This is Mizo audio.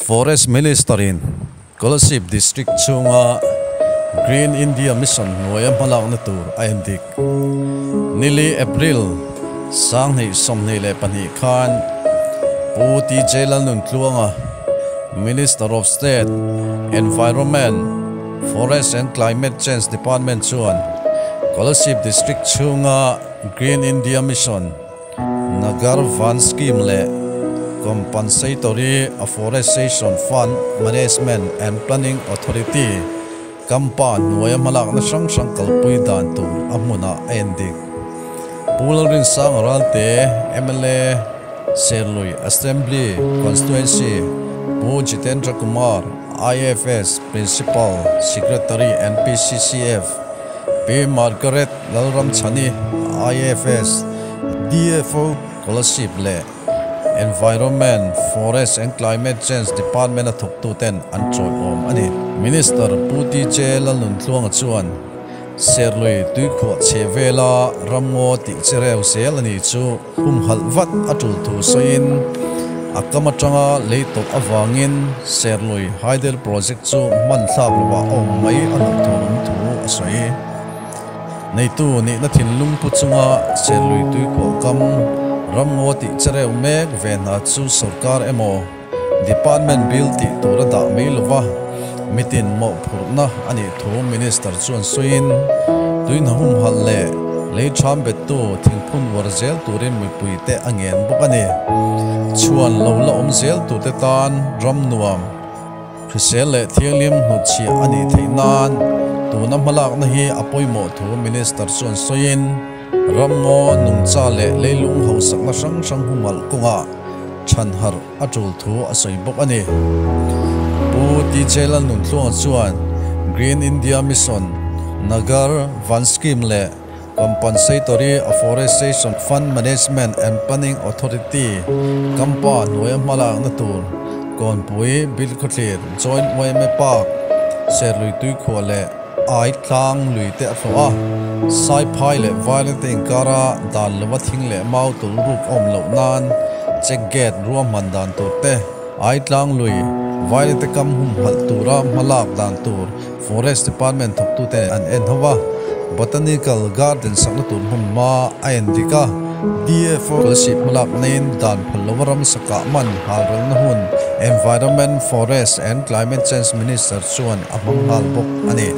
Forest Minister-in Kolasib District chhunga Green India Mission hnuaia hmalakna tur a endik. Nili April 2022 khan Pu TJ Lalnuntluanga, Minister of State, Environment, Forest and Climate Change Department chuan Kolasib District chhunga Green India Mission, Nagar Van Scheme leh Compensatory Afforestation Fund Management and Planning Authority, CAMPA, hnuaia hmalakna hrang hrang kalpui dan tur a hmunah a endik. Pu Lalrinsanga Ralte, mla, Serlui Assembly Constituency, Pu Jitendra Kumar, IFS, Principal Secretary NPCCF, Pi Margaret Lalramchhani, IFS, DFO, Kolasib leh Environment, Forest and Climate Change Department a thawktuten an chawiawm a ni. Minister Pu TJ Lalnuntluanga chuan Serlui tuikhuah chhe vela ramngaw tih che reu zel a ni chu humhalh vat a tul thu sawiin a kam atanga lei tawp avangin Serlui Hydel Project chu hman thlak lovah a awm mai a hlauhthawn awm thu a sawi. Neitu nihna thinlung pu chunga Serlui tuikhuah kam ramngaw tih che reu mek ve hna chu sorkar emaw Department bill tih tur a dah mai lova mitin mawhphurhna a nih thu Minister chuan sawiin, tuihna humhalh leh lei ṭham bettu thingphun uar zel turin mipuite a ngen bawk a ni. Chhuan lo la awm zel turte tan ram nuam, hrisel leh thianghlim hnutchhiah a nih theih nan tuna hmalakna hi a pawimawh thu Minister chuan sawiin, ramngaw nungcha leh leilung hausakna hrang hrang humhalh kawngah chhanharh a tul thu a sawi bawk a ni. Pu TJ Lalnuntluanga chuan Green India Mission, Nagar Van Scheme leh Compensatory Afforestation Fund Management and Planning Authority, CAMPA, hnuaia hmalakna tur Kawnpui, Bilkhawthlir, Joint yma Park, Serlui Tuikhuah leh Ai tlang lui te a hlawh a, Saiphai leh Vailen te inkara dan lova thing leh mau tul ruk awm loh nan check gate ruahman dan tur te, Ai tlang lui, Vailen te kam humhalh tura hmalak dan tur Forest Department thawktute an en ho a, Botanical Garden sakna tur hmun hma a en dik a, DFO Scholarship hmalak neiin dan phal lova ramsa kah man halralna hun Environment, Forest and Climate Change Minister chuan a hmang nghal bawk a ni.